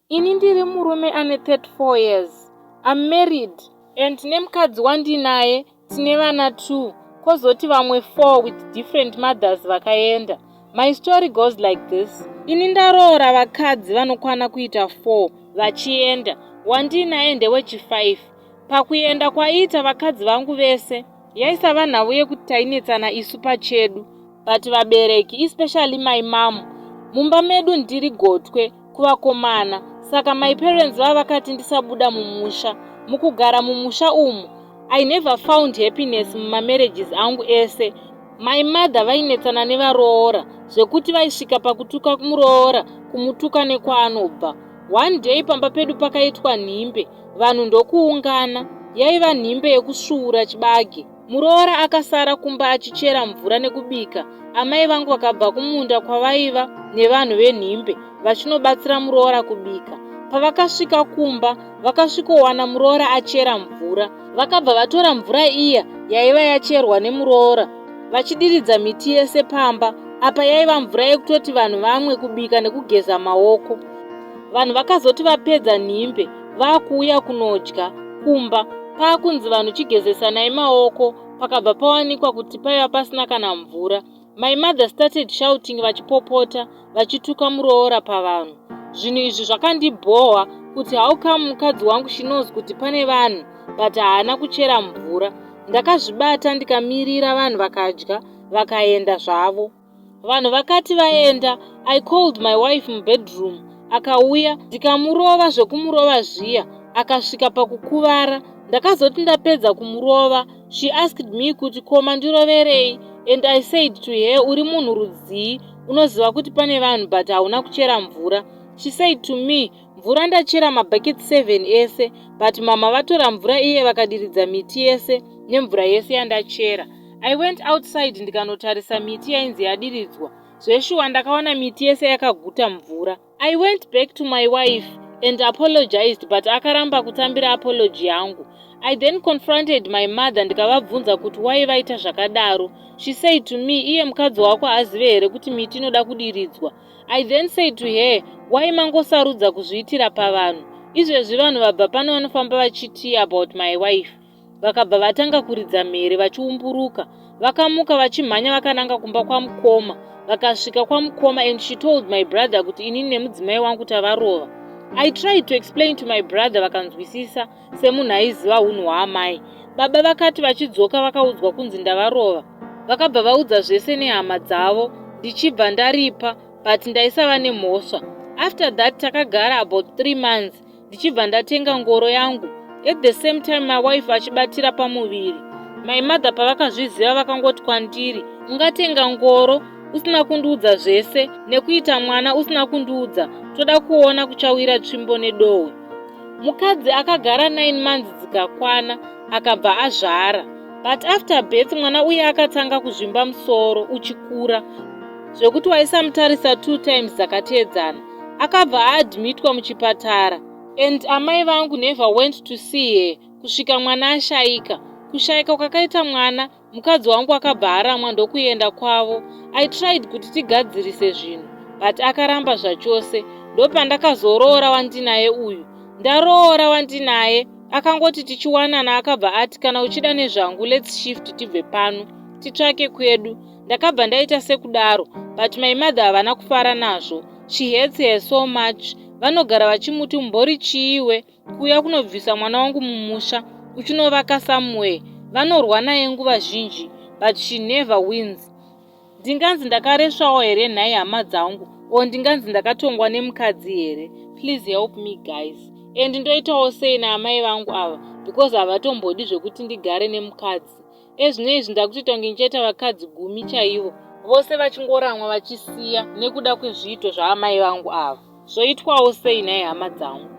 Ini ndiri murume ane 34 years. I'm married and nemukadzi wandinaye tine vana 2, kwozoti vamwe 4 with different mothers vakaenda. My story goes like this. Ini ndaroora vakadzi vanokwana kuita 4 vachienda. Wandinaye ndewechi5. Pakuenda kwaiita vakadzi vangu vese, yaisava nhau yekuti tainetsana isu pachedu, but vabereki, especially my mom. Mumba medu ndiri gotwe kuvakomana, saka my parents vava vakati ndisabuda mumusha. Mukugara mumusha umu, I never found happiness mumamarriages angu ese. My mother vainetsana nevaroora zvekuti vaisvika pakutuka muroora, kumutuka nekwaanobva. One day pamba pedu pakaitwa nhimbe, vanhu ndokuungana. Yaiva nhimbe yekusvuura chibage. Muroora akasara kumba achichera mvura nekubika. Amai vangu vakabva kumunda kwavaiva nevanhu venhimbe vachinobatsira muroora kubika. Pavakasvika kumba, vakasvikowana muroora achera mvura. Vakabva vatora mvura iya yaiva yacherwa nemuroora vachidiridza miti yese pamba. Apa yaiva mvura yekutoti vanhu vamwe, kubika nekugeza maoko. Vanhu vakazoti vapedza nhimbe, vaakuuya kunodya kumba, paakunzi vanhu chigezesanai maoko, pakabva pawanikwa kuti paiva pasina kana mvura. My mother started shouting, vachipopota, vachituka muroora pavanhu. Zvinhu izvi zvakandibhohwa kuti how come mukadzi wangu, she knows kuti pane vanhu, but haana kuchera mvura. Ndakazvibata ndikamirira vanhu vakadya, vakaenda zvavo. Vanhu vakati vaenda, I called my wife mubedroom. Akauya, ndikamurova zvekumurova zviya, akasvika pakukuvara. Ndakazoti ndapedza kumurova, she asked me kuti koma ndiroverei, and I said to her, "Uri munhu rudzii unoziva kuti pane vanhu but hauna kuchera mvura?" She said to me, "Mvura ndachera mabhaketi 7 ese, but mama vatora mvura iye vakadiridza miti yese nemvura yese yandachera." I went outside ndikanotarisa miti yainzi yadiridzwa. Zveshuwa ndakaona miti yese yakaguta mvura. I went back to my wife and apologized, but akaramba kutambira apology yangu. I then confronted my mother ndikavabvunza kuti wai vaita zvakadaro. She said to me, "Iye mukadzi wako haazive here kuti miti inoda kudiridzwa?" I then said to her, "Wai mangosarudza kuzviitira pavanhu? Izvezvi vanhu vabva pano vanofamba vachitii about my wife?" Vakabva vatanga kuridza mhere vachiumburuka. Vakamuka vachimhanya vakananga kumba kwamukoma. Vakasvika kwamukoma and she told my brother kuti inini nemudzimai wangu tavarova. I tried to explain to my brother, vakanzwisisa semunhu aiziva unhu hwaamai. Baba vakati vachidzoka, vakaudzwa kunzi ndavarova. Vakabva vaudza zvese nehama dzavo, ndichibva ndaripa, but ndaisava nemhosva. After that takagara about 3 months, ndichibva ndatenga ngoro yangu. At the same time my wife achibatira pamuviri. My mother pavakazviziva, vakangoti kwandiri, "Ungatenga ngoro usina kundiudza zvese, nekuita mwana usina kundiudza? Toda kuona kuchawira tsvimbo nedohwe." Mukadzi akagara 9 months dzikakwana, akabva azvara, but after birth mwana uye akatanga kuzvimba musoro uchikura zvekuti waisamutarisa two times dzakateedzana. Akabva aadmitwa muchipatara and amai vangu never went to see her kusvika mwana ashayika. Kushayika kwakaita mwana, mukadzi wangu akabva aramwa ndokuenda kwavo. I tried kuti tigadzirise zvinhu, but akaramba zvachose. Ndopandakazoroora wandinaye uyu. Ndaroora wandinaye, akangoti tichiwanana akabva ati, "Kana uchida nezvangu, let's shift, tibve pano titsvake kwedu." Ndakabva ndaita sekudaro, but my mother havana kufara nazvo. She hates her so much. Vanogara vachimuti, "Mbori chiiwe kuuya kunobvisa mwana wangu mumusha uchinovaka somewhere?" Vanorwa naye nguva zhinji, but she never wins. Ndinganzi ndakaresvawo here nhai hama dzangu, o ndinganzi ndakatongwa nemukadzi here? Please help me, guys. And ndoitawo sei naamai vangu ava, because havatombodi zvekuti ndigare nemukadzi? Ezvino izvi ndakutoita kunge ndichaita vakadzi 10 chaivo, vose vachingoramwa vachisiya nekuda kwezviito zvaamai vangu ava. Zvoitwawo sei nhai hama dzangu?